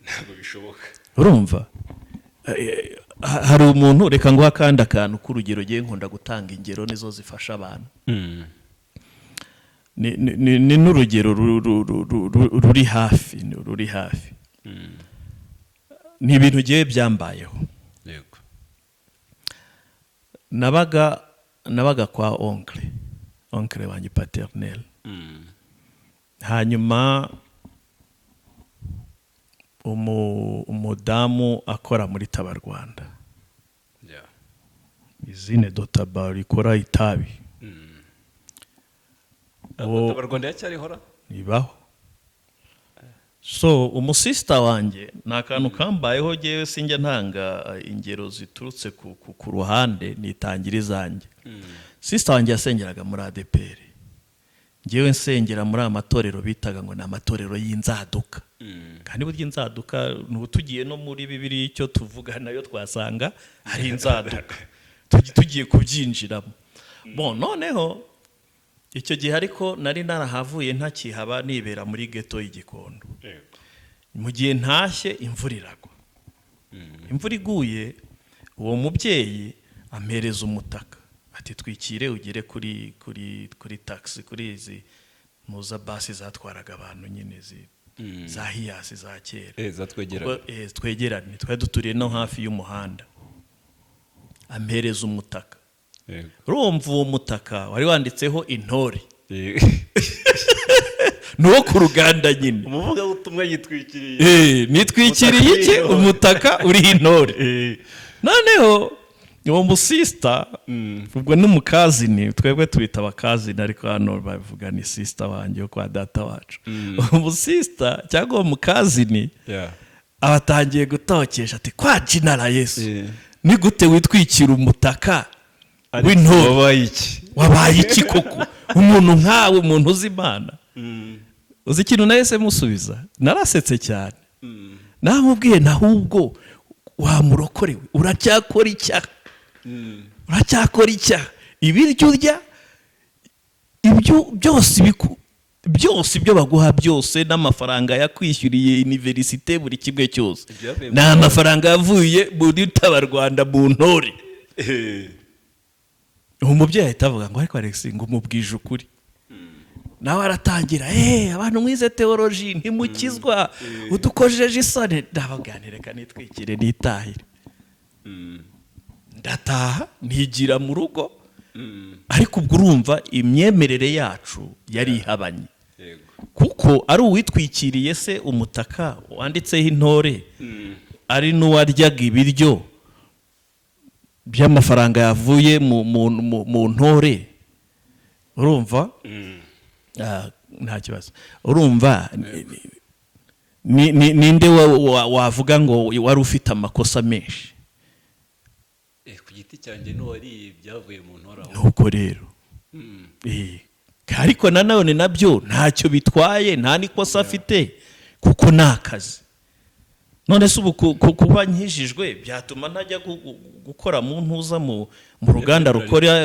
[SPEAKER 2] Ntabwo bishoboka.
[SPEAKER 1] Urumva, hari umuntu, reka nguhe akandi akantu k'urugero. Ngiye nkunda gutanga ingero, nizo zifasha abantu. Ni n'urugero ruri hafi, ni ruri hafi, ni ibintu ngiye byambayeho. Nabaga kwa oncle wanjye paternel. Hanyuma umudamu akora muri Tabarwanda, usine de tabac rikora itabi.
[SPEAKER 2] Abarwanda yacyarihora?
[SPEAKER 1] Ibaho. So umusisita wanjye, ni akantu kambayeho. Ngewe sinjya ntanga ingero ziturutse ku ruhande, nitangira izanjye. Sister wanjye yasengeraga muri ADEPR, ngewe nsengera muri aya matorero bitaga ngo ni amatorero y'inzaduka. Kandi burya inzaduka, n'ubu tugiye no muri Bibiri icyo tuvuga nayo twasanga hari inzaduka. Tugiye kubyinjiramo. Bon, noneho icyo gihe ariko nari narahavuye, ntakihaba, nibera muri ghetto y'Igikondo. Mu gihe ntashye, imvura iragwa. Imvura iguye, uwo mubyeyi ampereza umutaka, ati: "Twikire ugere kuri taxi," kuri izi muza basi zatwaraga abantu nyine za Hiace za kera.
[SPEAKER 2] Zatwegeraga.
[SPEAKER 1] Ubwo, twegerane, twari duturiye no hafi y'umuhanda. Ampereza umutaka. Urumva, uwo mutaka wari wanditseho intore. Ni uwo ku ruganda nyine.
[SPEAKER 2] Umuvugabutumwa yitwikiriye.
[SPEAKER 1] Nitwikiriye iki?
[SPEAKER 2] Umutaka.
[SPEAKER 1] Umutaka uriho intore. Noneho uwo musisita, ubwo ni umukazini, twebwe tubita abakazini, ariko hano bavuga ni sister wanjye wo kwa data wacu. Umusisita cyangwa uwo mukazini aba atangiye gutokesha, ati: "Kwa jina la Yesu, ni gute witwikira umutaka w'intore?"
[SPEAKER 2] Wabaye iki?
[SPEAKER 1] Wabaye iki koko, umuntu nkawe, umuntu uzi Imana? Uzi ikintu nahise musubiza? Narasetse cyane. Namubwiye, nahubwo wamurokorewe, uracyakora icyaha, uracyakora icyaha. Ibiryo urya, ibyo byose, byose ibyo baguha byose, n'amafaranga yakwishyuriye université, buri kimwe cyose,
[SPEAKER 2] Ibyavuye
[SPEAKER 1] ni amafaranga yavuye muri Tabarwanda, mu ntore. Uwo mubyeyi ahita avuga ngo: "Ariko Alex," ngo umubwije ukuri. Nawe aratangira: "Eee, abantu mwize théologie ntimukizwa, udukojeje isoni." Ndabaganira: "Reka nitwikire nitahire." Ndataha, nigira mu rugo. Ariko ubwo urumva imyemerere yacu yari ihabanye, kuko ari uwitwikiriye se umutaka wanditseho intore, ari n'uwaryaga ibiryo by'amafaranga yavuye mu ntore, urumva? Nta kibazo. Urumva, ninde wavuga ngo wari ufite amakosa menshi?
[SPEAKER 2] Ku giti cyanjye n'uwariye ibyavuye mu ntora aho.
[SPEAKER 1] Nuko rero, ariko nanone nabyo ntacyo bitwaye, nta n'ikosa afite, kuko ni akazi. None se ubu kuba nkijijwe byatuma ntajya gukora mu ntuza, mu ruganda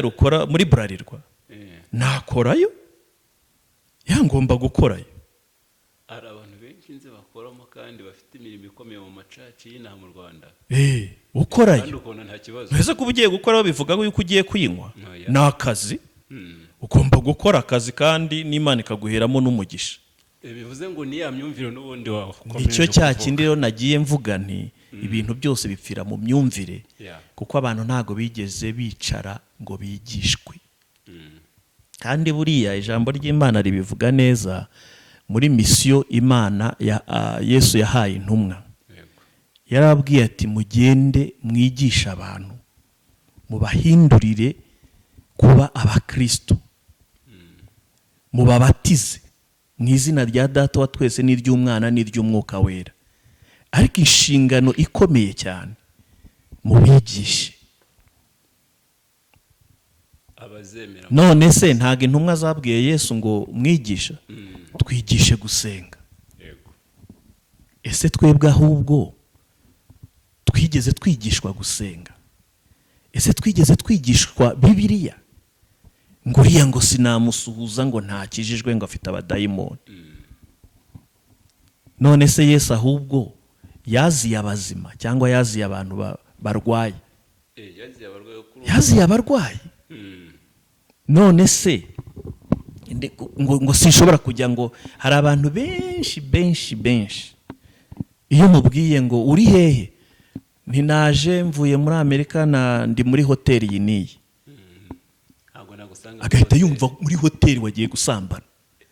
[SPEAKER 1] rukora muri Bralirwa? Nakorayo, yangomba gukorayo.
[SPEAKER 2] Hari abantu benshi nzi bakoramo kandi bafite imirimo ikomeye mu macaci y'inaha mu Rwanda.
[SPEAKER 1] Ukorayo.
[SPEAKER 2] Kandi ukabona nta kibazo.
[SPEAKER 1] Mbese kuba ugiye gukora bivuga yuko ugiye kuyinywa?
[SPEAKER 2] Oya.
[SPEAKER 1] Ni akazi. Ugomba gukora akazi, kandi n'Imana ikaguheramo n'umugisha.
[SPEAKER 2] Bivuze ngo ni ya myumvire n'ubundi wakomeje
[SPEAKER 1] Nicyo cya
[SPEAKER 2] kuvuga.
[SPEAKER 1] kindi rero nagiye mvuga nti ibintu byose bipfira mu myumvire, kuko abantu ntabwo bigeze bicara ngo bigishwe. Kandi buriya ijambo ry'Imana ribivuga neza muri mission Imana ya Yesu yahaye intumwa. Yarababwiye ati: "Mugende mwigishe abantu, mubahindurire kuba abakristo, mubabatize mu izina rya Data wa twese n'iry'Umwana n'iry'Umwuka Wera." Ariko inshingano ikomeye cyane, mubigishe.
[SPEAKER 2] Abazemera.
[SPEAKER 1] None se ntabwo intumwa zabwiye Yesu ngo: "Mwigisha, twigishe gusenga"?
[SPEAKER 2] Yego.
[SPEAKER 1] Ese twebwe ahubwo twigeze twigishwa gusenga? Ese twigeze twigishwa Bibiliya? Ngo uriya ngo sinamusuhuza, ngo ntakijijwe, ngo afite abadayimoni. None se Yesu ahubwo yaziye abazima cyangwa yaziye abantu barwaye?
[SPEAKER 2] Yaziye abarwayi kuri
[SPEAKER 1] Yaziye abarwayi. None se ngo sinshobora kujya, ngo hari abantu benshi benshi benshi, iyo mubwiye ngo: "Uri hehe?" "Ntinaje, mvuye muri Amerika, na ndi muri hoteli iyi n'iyi."
[SPEAKER 2] Ntabwo nagusanga muri
[SPEAKER 1] Agahita
[SPEAKER 2] hoteli.
[SPEAKER 1] yumva muri hoteli wagiye gusambana.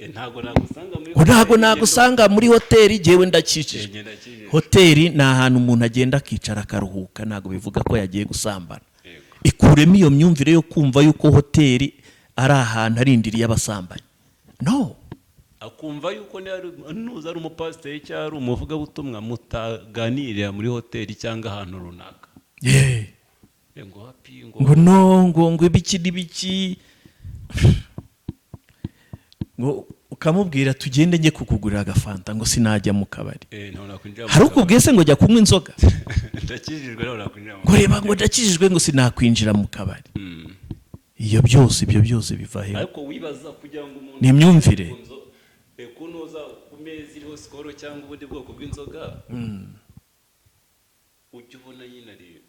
[SPEAKER 2] Ntabwo nagusanga muri
[SPEAKER 1] Ngo ntabwo
[SPEAKER 2] hoteli,
[SPEAKER 1] nagusanga muri hoteli, jyewe ndakijijwe.
[SPEAKER 2] Ngenda ndakijijwe.
[SPEAKER 1] Hoteli ni ahantu umuntu agenda akicara akaruhuka, ntabwo bivuga ko yagiye gusambana.
[SPEAKER 2] Yego.
[SPEAKER 1] Ikuremo iyo myumvire yo kumva yuko hoteli ari ahantu ari indiri y'abasambanyi, no.
[SPEAKER 2] Akumva yuko niba nuza ari umupasiteri cyangwa ari umuvugabutumwa, mutaganirira muri hoteli cyangwa ahantu runaka. Ngo happy ngo
[SPEAKER 1] Ngo no, ngo ibiki n'ibiki, ngo ukamubwira: "Tugende njye kukugurira agafanta." Ngo sinajya mu kabari.
[SPEAKER 2] Ntabwo nakwinjira mu
[SPEAKER 1] Hari
[SPEAKER 2] kabari.
[SPEAKER 1] ukubwiye se ngo jya kunywa inzoga?
[SPEAKER 2] Ndakijijwe, ntabwo nakwinjira mu
[SPEAKER 1] Ngo reba, ngo ndakijijwe, ngo sinakwinjira mu kabari. Iyo byose, ibyo byose biva he?
[SPEAKER 2] Ariko wibaza kugira ngo umuntu
[SPEAKER 1] Ni imyumvire.
[SPEAKER 2] Kunoza ku meza iriho Skol cyangwa ubundi bwoko bw'inzoga, ujya ubona nyine ari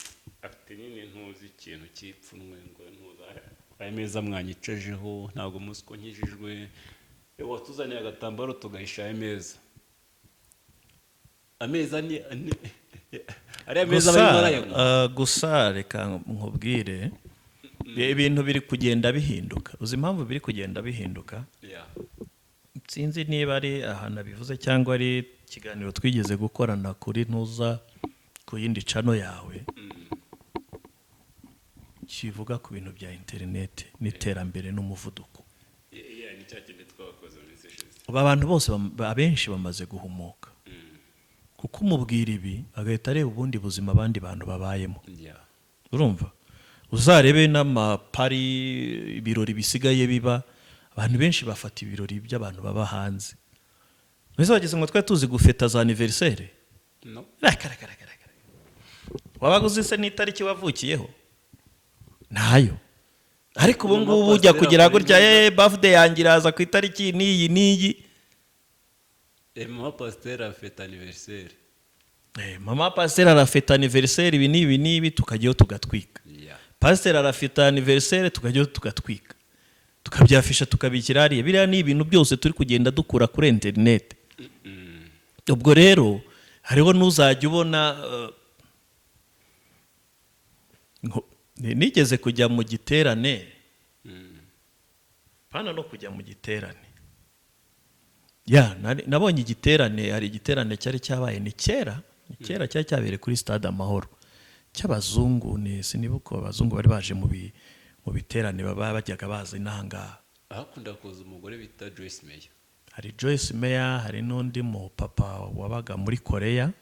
[SPEAKER 2] afite nyine ntuzi ikintu cy'ipfunwe, ngo ntuzi aya meza mwanyicajeho, ntabwo muzi ko nkijijwe. Watuzaniye agatambaro tugahisha aya meza, ameza ni ariya meza
[SPEAKER 1] Gusa,
[SPEAKER 2] barimo barayanywa.
[SPEAKER 1] Gusa reka nkubwire, ibintu biri kugenda bihinduka. Uzi impamvu biri kugenda bihinduka?
[SPEAKER 2] Yeah.
[SPEAKER 1] Sinzi niba ari ahantu abivuze cyangwa ari ikiganiro twigeze gukorana kuri ntuza, ku yindi channel yawe, kivuga ku bintu bya interineti n'iterambere n'umuvuduko.
[SPEAKER 2] Yeah, ni cya kindi twakoze mu minsi ishize.
[SPEAKER 1] Ubu abantu bose abenshi bamaze guhumuka, kuko umubwira ibi agahita areba ubundi buzima abandi bantu babayemo. Urumva, uzarebe n'amapari, ibirori bisigaye biba, abantu benshi bafata ibirori by'abantu baba hanze. Mbese bageze ngo twari tuzi gufeta za anniversaire?
[SPEAKER 2] No.
[SPEAKER 1] Reka reka reka reka! Wabaga uzi se n'itariki wavukiyeho? Ntayo. Ariko ubu
[SPEAKER 2] Mama
[SPEAKER 1] ngubu ujya
[SPEAKER 2] Pasiteri
[SPEAKER 1] kugira
[SPEAKER 2] akora
[SPEAKER 1] gutya,
[SPEAKER 2] ibyiza.
[SPEAKER 1] Birthday yanjye iraza ku itariki n'iyi n'iyi.
[SPEAKER 2] Mama pasiteri afite anniversaire.
[SPEAKER 1] Mama pasiteri arafite anniversaire, ibi n'ibi n'ibi, tukajyayo tugatwika. Pasiteri arafite anniversaire, tukajyayo tugatwika, tukabyafisha, tukabikira hariya. Biriya ni ibintu byose turi kugenda dukura kuri interineti. Ubwo rero hariho n'uzajya ubona nigeze kujya mu giterane, pana no kujya mu giterane ya nabonye igiterane, hari igiterane cyari cyabaye, ni kera, cyari cyabereye kuri Stade Amahoro, cy'abazungu. Ni sinibuka, abazungu bari baje mu biterane baba bajyaga baza inaha ngaha.
[SPEAKER 2] Ahakunda kuza umugore bita Joyce Meyer.
[SPEAKER 1] Hari Joyce Meyer, hari n'undi mu papa wabaga muri Korea,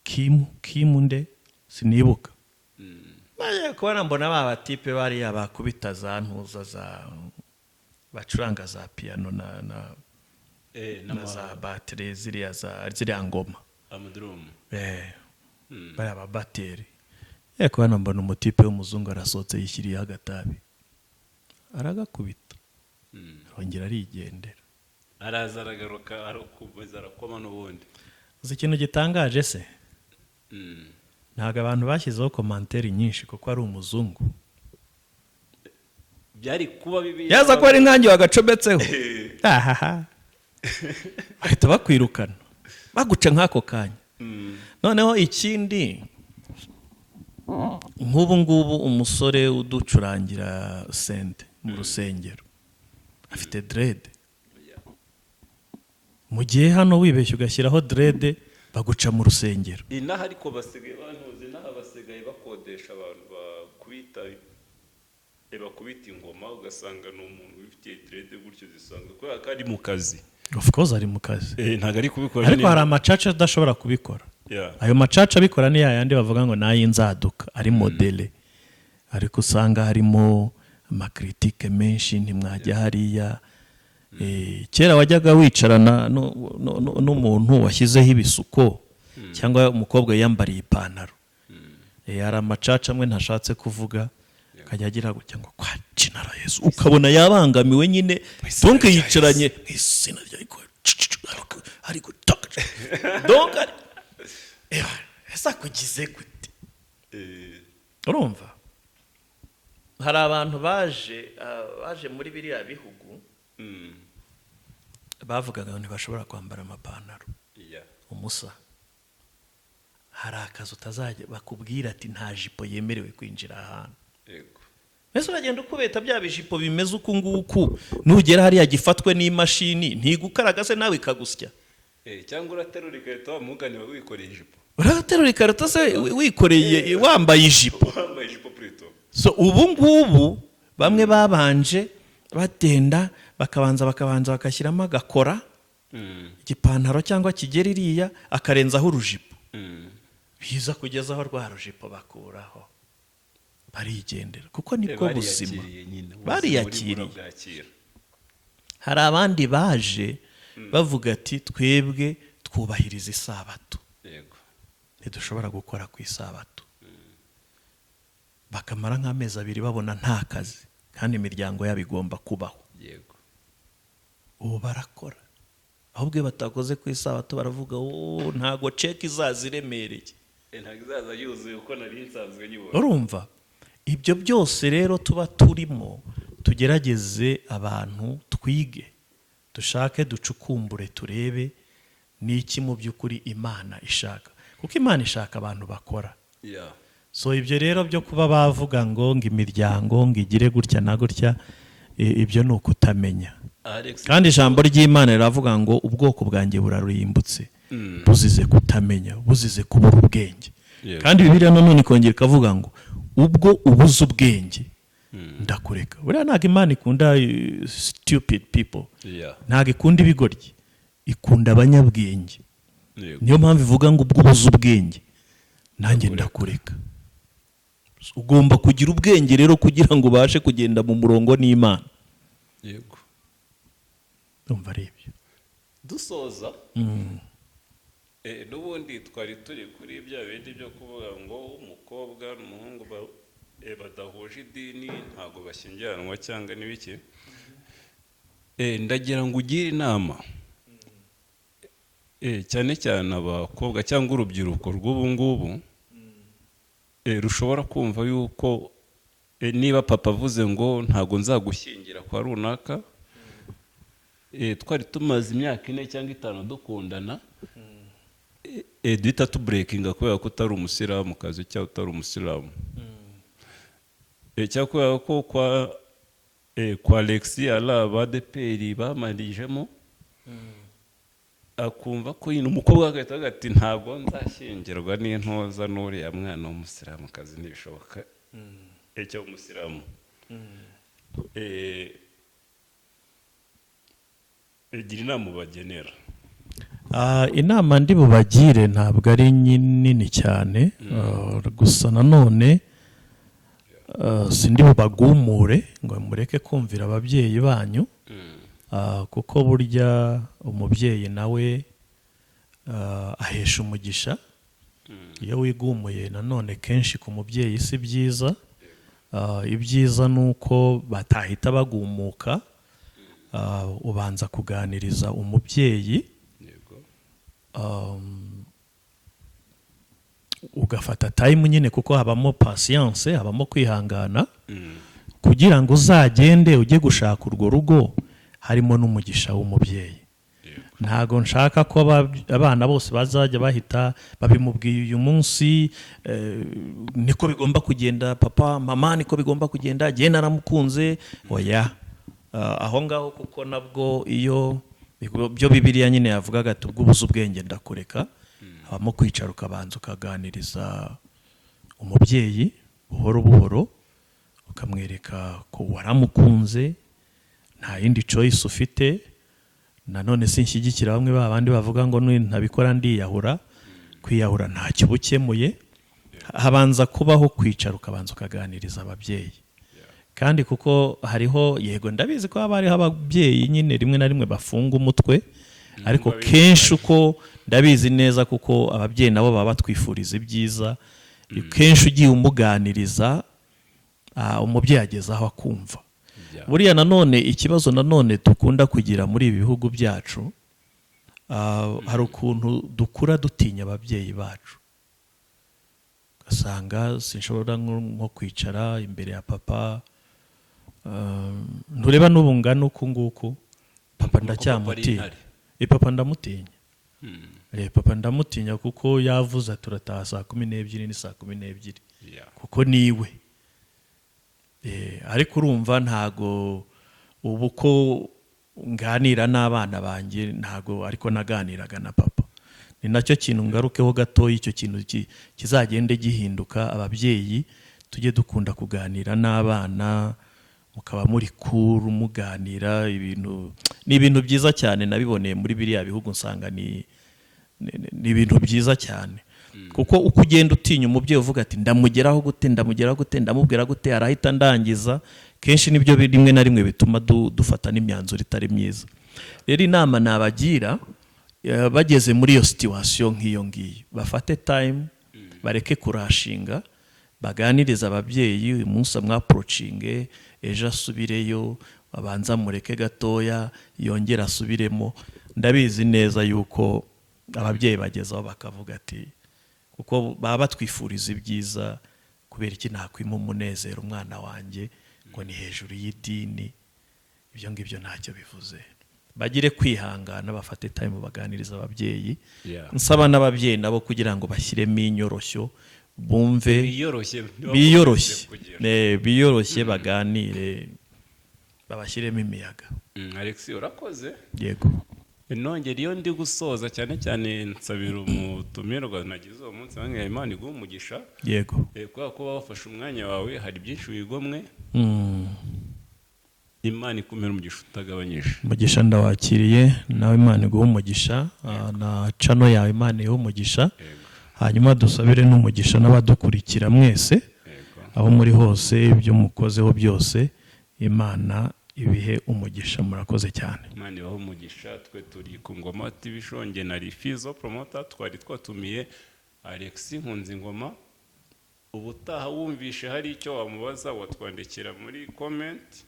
[SPEAKER 1] Kim nde, sinibuka. Nagiye kubona mbona ba batipe bariya bakubita za ntuza, za bacuranga za piyano na na za batterie, ziriya za ziriya ngoma.
[SPEAKER 2] Amadrum.
[SPEAKER 1] Bariya babateri. Yagiye kubona mbona umutipe w'umuzungu arasohotse, yishyiriyeho agatabi, aragakubita, arongera arigendera.
[SPEAKER 2] Araza aragaruka, arakomeza arakoma n'ubundi.
[SPEAKER 1] Uzi ikintu gitangaje se? Ntabwo abantu bashyizeho commentaire nyinshi kuko ari umuzungu.
[SPEAKER 2] Byari kuba bibi.
[SPEAKER 1] Yaza ko ari nkange wagacometseho, ahaha, bahita bakwirukana, baguca nk'ako kanya. Noneho ikindi, nk'ubu ngubu umusore uducurangira synthé mu rusengero afite dread, mu gihe hano wibeshye ugashyiraho dread baguca mu rusengero.
[SPEAKER 2] Inaha ariko basigaye bantuze, inaha basigaye bakodesha abantu bakubita ingoma, ugasanga ni umuntu wifitiye dread gutyo zisanzwe kubera ko ari mu kazi.
[SPEAKER 1] Of course ari mu kazi.
[SPEAKER 2] Ntabwo ari kubikora.
[SPEAKER 1] Ariko hari amachurch adashobora kubikora. Ayo machurch abikora ni yayandi bavuga ngo ni ay'inzaduka, ari modèle, ariko usanga harimo Ama critiques menshi, ntimwajya hariya. Kera wajyaga wicarana n'umuntu washyizeho ibisuko cyangwa umukobwa yiyambariye ipantaro. Hari ama church amwe ntashatse kuvuga, akajya agira gutya ngo kwa jina la Yesu, ukabona yabangamiwe nyine. Donc yicaranye mu izina rya, ari gutaka, donc ese akugize gute? Urumva hari abantu baje muri biriya bihugu bavugaga ngo ntibashobora kwambara amapantaro. Umusa hari akazi utazajya bakubwira ati nta jipo yemerewe kwinjira ahantu. Mbese uragenda ukubeta bya bijipo bimeze uku nguku, nugera hariya gifatwe n'imashini ntigukaraga se nawe ikagusya?
[SPEAKER 2] Cyangwa uraterura ikarito wa mugani wawe wikoreye ijipo.
[SPEAKER 1] Uraterura ikarito se wikoreye, wambaye ijipo?
[SPEAKER 2] Wambaye ijipo plutôt.
[SPEAKER 1] So ubu ngubu bamwe babanje batenda, bakabanza bagashyiramo agakora igipantaro cyangwa kigera iriya, akarenzaho urujipo, biza kugeza aho rwa rujipo bakuraho barigendera, kuko nibwo buzima.
[SPEAKER 2] Bariyakiriye nyine, ubuzima.
[SPEAKER 1] Bariyakiriye.
[SPEAKER 2] Urimo urabwakira.
[SPEAKER 1] Hari abandi baje bavuga ati twebwe twubahiriza isabato, ntidushobora gukora ku isabato. Bakamara nk'amezi 2 babona nta kazi kandi imiryango yabo igomba kubaho. Ubu barakora. Ahubwo iyo batakoze ku isabato baravuga: "Oh, ntago cheque izaza iremereye."
[SPEAKER 2] Ntabwo izaza yuzuye uko nari nsanzwe nyibona.
[SPEAKER 1] Urumva ibyo byose rero tuba turimo, tugerageze abantu twige, dushake, ducukumbure, turebe ni iki mu by'ukuri Imana ishaka, kuko Imana ishaka abantu bakora. So ibyo rero byo kuba bavuga ngo imiryango ngo igire gutya na gutya, ibyo ni ukutamenya.
[SPEAKER 2] Alex.
[SPEAKER 1] Kandi ijambo ry'Imana riravuga ngo ubwoko bwanjye burarimbutse buzize kutamenya, buzize kubura ubwenge. Kandi Bibiliya nanone ikongera ikavuga ngo ubwo ubuze ubwenge ndakureka. Buriya ntabwo Imana ikunda stupid people. Ntabwo ikunda ibigoryi, ikunda abanyabwenge. Niyo mpamvu ivuga ngo ubwo ubuze ubwenge nanjye ndakureka. Ugomba kugira ubwenge rero kugira ngo ubashe kugenda mu murongo n'Imana. Ndumva ari ibyo.
[SPEAKER 2] Dusoza, n'ubundi twari turi kuri bya bindi byo kuvuga ngo umukobwa n'umuhungu badahuje idini ntabwo bashyingiranwa cyangwa n'ibiki. Ndagira ngo ugire inama, cyane cyane abakobwa cyangwa urubyiruko rw'ubu ngubu, rushobora kumva yuko niba papa avuze ngo ntabwo nzagushyingira kwa runaka, twari tumaze imyaka 4 cyangwa 5 dukundana, duhita tubreakinga kubera ko utari umusilamukazi cyangwa utari umusilamu, cyangwa kubera ko kwa Alexi ari abadeperi bamarijemo, akumva ko nyine umukobwa agahita avuga ati ntabwo nzashyingirwa n'intoza n'uriya mwana w'umusilamukazi, ntibishoboka, cyangwa umusilamu. Gira inama ubagenera.
[SPEAKER 1] Inama ndi bubagire ntabwo ari nini cyane. Gusa nanone sindi bubagumure ngo mureke kumvira ababyeyi banyu, kuko burya umubyeyi nawe ahesha umugisha. Iyo wigumuye nanone kenshi ku mubyeyi si byiza. Ibyiza ni uko batahita bagumuka. Ubanza kuganiriza umubyeyi, ugafata time nyine, kuko habamo patience, habamo kwihangana, kugira ngo uzagende ujye gushaka urwo rugo harimo n'umugisha w'umubyeyi. Ntago nshaka ko abana bose bazajya bahita babimubwiye uyu munsi, niko bigomba kugenda, papa mama niko bigomba kugenda, jye naramukunze. Oya. Aho ngaho kuko nabwo iyo byo Bibiliya nyine yavugaga ati ubwo ubuze ubwenge ndakureka, habamo kwicara ukabanza ukaganiriza umubyeyi buhoro buhoro, ukamwereka ko waramukunze, nta yindi choice ufite. Nanone sinshyigikira bamwe ba bandi bavuga ngo ntabikora ndiyahura. Kwiyahura ntacyo uba ukemuye. Habanza kubaho kwicara ukabanza ukaganiriza ababyeyi. Kandi kuko hariho, yego, ndabizi ko haba hariho ababyeyi nyine rimwe na rimwe bafunga umutwe, ariko kenshi uko ndabizi neza, kuko ababyeyi nabo baba batwifuriza ibyiza, kenshi ugiye umuganiriza, umubyeyi ageze aho akumva. Buriya nanone ikibazo nanone dukunda kugira muri ibi bihugu byacu, hari ukuntu dukura dutinya ababyeyi bacu, ugasanga sinshobora nko kwicara imbere ya papa. Ntureba n'ubu ngana uku nguku, papa
[SPEAKER 2] Kuko papa ari
[SPEAKER 1] ndacyamutinya.
[SPEAKER 2] intare.
[SPEAKER 1] Papa ndamutinya. Papa ndamutinya kuko yavuze ati: "Turataha saa 12," ni saa 12 kuko niwe. Ariko urumva ntago ubu ko nganira n'abana banjye, ntago ariko naganiraga na papa. Ni nacyo kintu ngarukeho gatoya, icyo kintu kizagende gihinduka. Ababyeyi tujye dukunda kuganira n'abana, mukaba muri kuru muganira ibintu, ni ibintu byiza cyane. Nabiboneye muri biriya bihugu, nsanga ni ibintu byiza cyane, kuko uko ugenda utinya umubyeyi, uvuga ati: "Ndamugeraho gute? Ndamugeraho gute? Ndamubwira gute? Arahita ndangiza." Kenshi nibyo rimwe na rimwe bituma dufata n'imyanzuro itari myiza. Rero inama nabagira, bageze muri iyo situation nk'iyo ngiyo, bafate time, bareke kurushinga, baganirize ababyeyi. Uyu munsi amwapproachinge, ejo asubireyo, abanza mureke gatoya, yongere asubiremo. Ndabizi neza yuko ababyeyi bagezaho bakavuga ati, kuko baba batwifuriza ibyiza, kubera iki nakwima umunezero umwana wanjye ngo ni hejuru y'idini? Ibyo ngibyo ntacyo bivuze. Bagire kwihangana, bafate time, baganiriza ababyeyi. Nsaba n'ababyeyi nabo kugira ngo bashyiremo inyoroshyo, bumve.
[SPEAKER 2] Biyoroshye.
[SPEAKER 1] Biyoroshye.
[SPEAKER 2] Kugira.
[SPEAKER 1] Biyoroshye, baganire, babashyiremo imiyaga.
[SPEAKER 2] Alex, urakoze.
[SPEAKER 1] Yego.
[SPEAKER 2] Nongera iyo ndi gusoza, cyane cyane nsabira umutumirwa nagize uwo munsi wange, Imana iguhe umugisha. Kubera ko wafashe umwanya wawe, hari byinshi wigomwe. Imana ikumira umugisha utagabanyije.
[SPEAKER 1] Umugisha ndawakiriye, nawe Imana iguhe umugisha, na channel yawe Imana ihe umugisha. Hanyuma dusabire n'umugisha n'abadukurikira mwese, aho muri hose, ibyo mukozeho byose Imana ibihe umugisha. Murakoze cyane.
[SPEAKER 2] Imana ibahe umugisha. Twe turi ku Ngoma TV Show, na Rifizo Promoter, twari twatumiye Alex Nkunzingoma. Ubutaha wumvishe hari icyo wamubaza, watwandikira muri comment,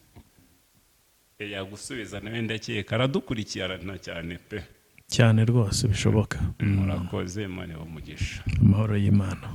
[SPEAKER 2] yagusubiza. Nawe ndakeka aradukurikirana cyane pe.
[SPEAKER 1] Cyane rwose, bishoboka.
[SPEAKER 2] Murakoze, Imana ibahe umugisha.
[SPEAKER 1] Amahoro y'Imana.